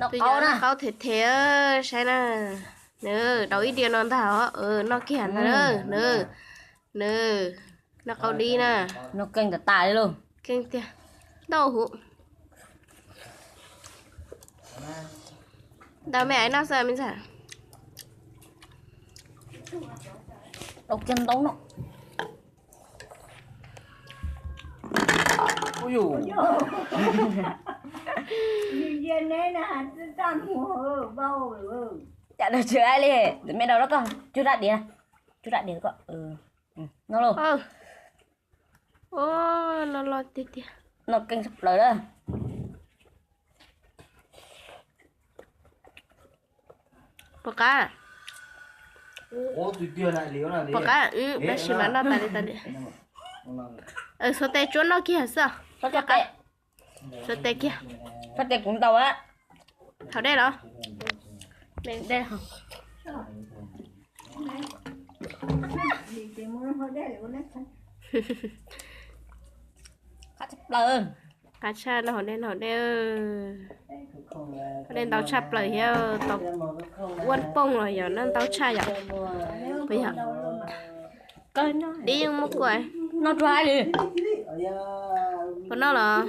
Qaub na, qaub them them saib na. Nws daus ib diav no ntag os, noj kiag ntag na. Nws, nws, noj qaub dib na. Noj keej tas tas li lauj. Keej tiag. Ntau huv. Ntau me aiv noj xwb me ntxhais. Daus kiag ntau no. Cas daus tsis ai li, me daus los koj cug rab diav, cug rab diav koj. Noj lauj. Noj loj tiag tiag. Noj keej tshaj plaws lawm. Puas qab? Puas qab? Tab sis mas noj tas li tas li. Xuas tes tsuab noj kiag xwb. Xuas tes kiag. Xuas tes kuv ntau. Haus dej los? Qab tshaj plaws. Qab tshaj, noj haus dej, noj haus dej. Haus dej ntau tshaj plaws thiab tau uab pooj los yog noj ntau tshaj yom. Puas yog? Dib yeej muab kuaj. Noj tsuag li. Puas noj los?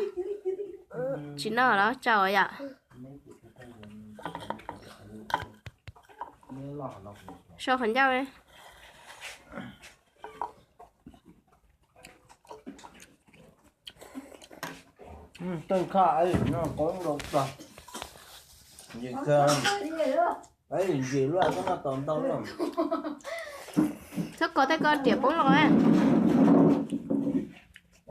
Tsis noj los tsau yom. Sau qhov ncauj. Txhob kov tej ko riam poob los.